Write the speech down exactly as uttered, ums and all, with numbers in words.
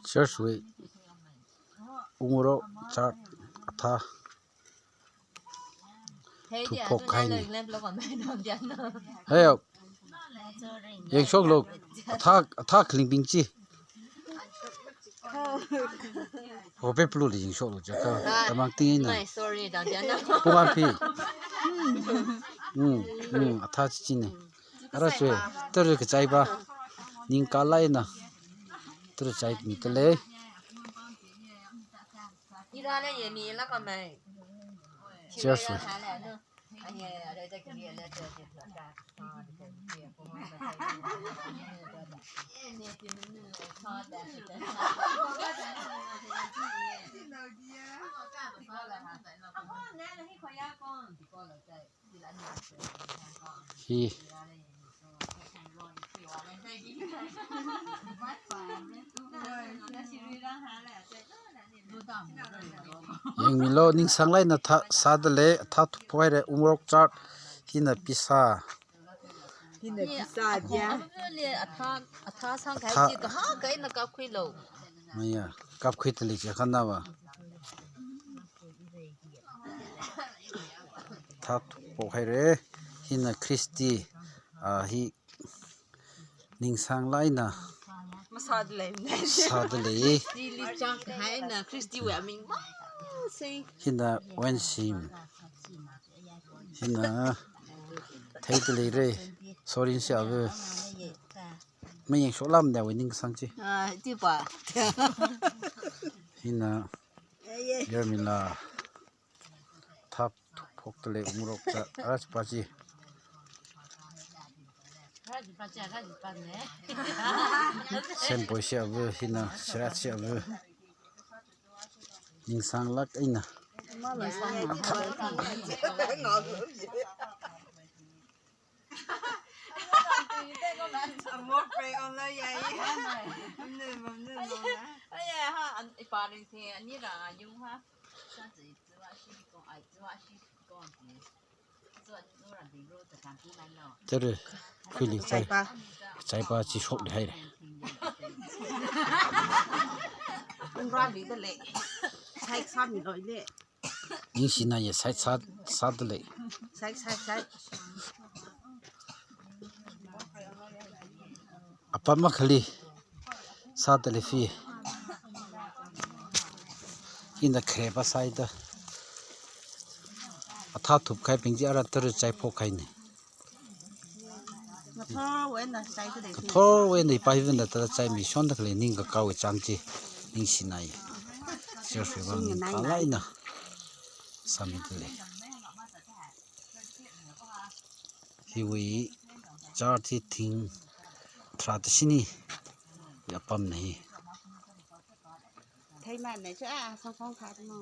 Church wui Umrok chart athā thuphok kahaina. Hei, yangshoklu, athā, athā khalingbing chi. Hope plu li yangshoklu jiakha, tamang ting eina. Pung aphi. Hmm, hmm, athā chi china. Ara sui, tara kachai pa. Ningkala eina tara chai mi kale. Church wui. Hi. Yangmilu, ningsānglāk eina thā, sādalei, athā thuphok haira, Umrok chart, hina pisa. Hina pisa dia. Athā, athā sāngkahai chi kahak eina kapkhuilu. Maya, kapkhuidalei jiakha nava. Athā thuphok haira, hina Christy, ah, hi ningsānglāk eina masādalei. Sādalei. Christy li chang haina, Christy wui aming masei. Hina Wenshim. Hina theidalei re. Sorry, si ava. Mayangshoklamda wui ningsāng chi. Ah, chi pa. Hina Yarmila. Athā thuphokdalei Umrok chart, ara chi pa chi. Sempoi si ava, hina Sirat si ava. Ningsānglāk eina. Tara khuili chai. Chaipa. Chaipa chi shokli haira. Umrali dalei. Side sāmilu le. Ningshina ye side sā, sādalei. Side, side, side. Apam akhali sādalei phi. Hina khareba side. Athā thupkahaibing chi ara tara chaiphok kahaina. Kathorwui eina chai tadei. Kathorwui eina pai vin da tara chai mi shonda khalei ningkakao chang chi ningshina ye. Church wui vang ningkala eina sāmidalei. Hiwui chart hi thing tharāda shini apamna hi. Theiman nei chu a sangkhong khat mo.